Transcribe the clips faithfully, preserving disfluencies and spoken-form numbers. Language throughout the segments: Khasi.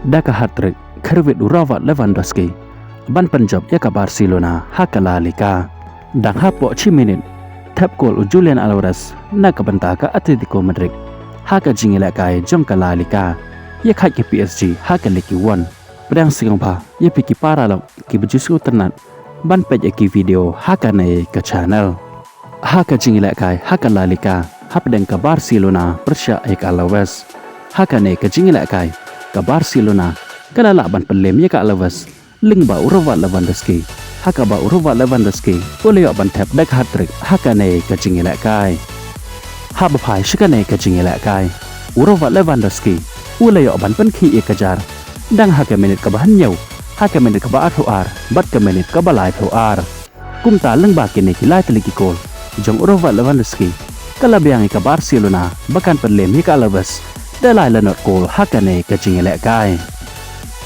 da ka hat-trick kyrwit u Robert Lewandowski ban pynjop ïa ka Barcelona ha ka La Liga. Dang hapoh shi minit, thep kol u Julian Alvarez na ka bynta ka Atletico Madrid ha ka jingïalehkai jong ka La Liga ïa ka P S G ha ka Ligue One. Pdiang sngewbha ïa phi ki paralok kiba ju sngewtynnat ban peit ïa ki video ha kane ka channel. Ha ka jingïalehkai ha ka La Liga, hapdeng ka Barcelona pyrshah ïa ka Alaves. Ha kane ka jingïalehkai, ka Barcelona ka la lah ban pynlem ïa ka Alaves lyngba u Robert Lewandowski, ha kaba u Robert Lewandowski u la ïoh ban thep da ka hat-trick ha kane ka jingïalehkai. Haba phai sha kane ka jingïalehkai, u Robert Lewandowski u la ïoh ban pynkhih ïa ka jar dang ha ka minit kaba hynñiew, ha ka minit kaba arphew ar bad ka minit kaba laiphew ar. Kumta lyngba kine ki lai tylli ki kol jong u Robert Lewandowski, ka la biang ïa ka Barcelona ba kan pynlem ïa ka Alaves da lai lanot kol ha kane ka jingïalehkai.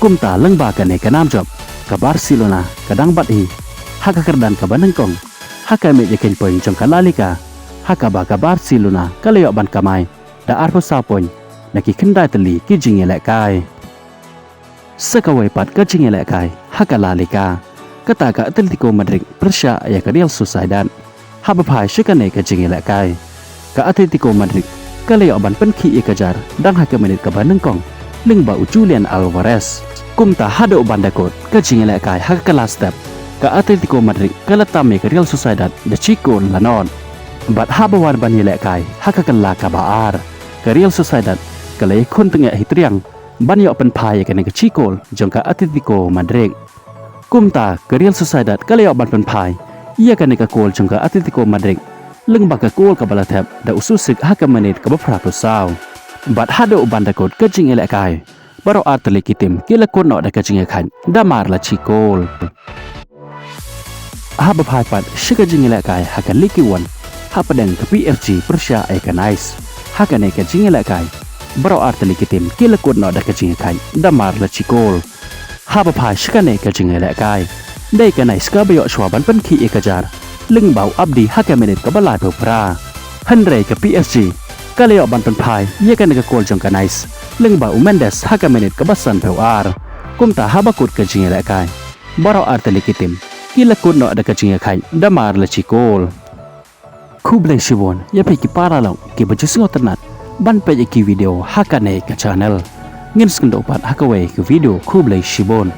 Kumta lyngba kane ka nam jop, ka Barcelona ka dang bat hi ha ka kyrdan kaba nyngkong ha ka miej ïakhun point jong ka La Liga, ha kaba ka Barcelona ka la ïoh ban kamai da arphew saw point na ki khyndai tylli ki jingïalehkai. Sa kawei pat ka jingïalehkai ha ka La Liga, kata ka Atletico Madrid pyrshah ïa ka Real Sociedad. Haba phai sha kane ka jingïalehkai, ka Atletico Madrid ka la ïoh ban pynkhih ïa ka jar dang ha ka minit kaba nyngkong lyngba u Julian Alvarez. Kumta haduh ban da kut ka jingïalehkai ha ka last step, ka Atletico Madrid ka la tam ïa ka Real Sociedad da shi kol la nod. Bad haba wan ban ïalehkai ha ka kylla kaba ar, ka Real Sociedad ka la ïakhun tyngeh hi triang ban ïoh pynphai ïa kane ka shi kol jong ka Atletico Madrid. Kumta ka Real Sociedad ka la ïoh ban pynphai ïa kane ka kol jong ka Atletico Madrid lyngba ka kol kaba la thep da u Susic ha ka minit kaba phraphew saw. Bad haduh ban da kut ka jingïalehkai, baroh ar tylli ki tim ki la kut noh da ka jingïakhaid da mar la shi kol. Haba phai pat sha ka jingïalehkai ha ka Ligue One, hapdeng ka P S G pyrshah ïa ka Nice, ha kane ka jingïalehkai, baroh ar tylli ki tim ki la kut noh da ka jingïakhaid da mar la shi kol. Haba phai sha kane ka jingïalehkai, dei ka Nice kaba ïoh shuwa ban pynkhih ïa ka jar lyngba u Abdi ha ka minit kaba laiphew phra. Hynrei ka P S G ka la ïoh ban pynphai ïa kane ka kol jong ka Nice lyngba u Mendes ha ka minit kaba sanphew ar. Kumta haba kut ka jingïalehkai, baroh ar tylli ki tim ki la kut noh da ka jingïakhaid da mar la shi kol. Khublei shibun ïa phi ki paralok kiba ju sngewtynnat ban peit ïa ki video ha kane ka channel. Ngin sa ïakynduh pat ha kawei ka video, khublei shibun.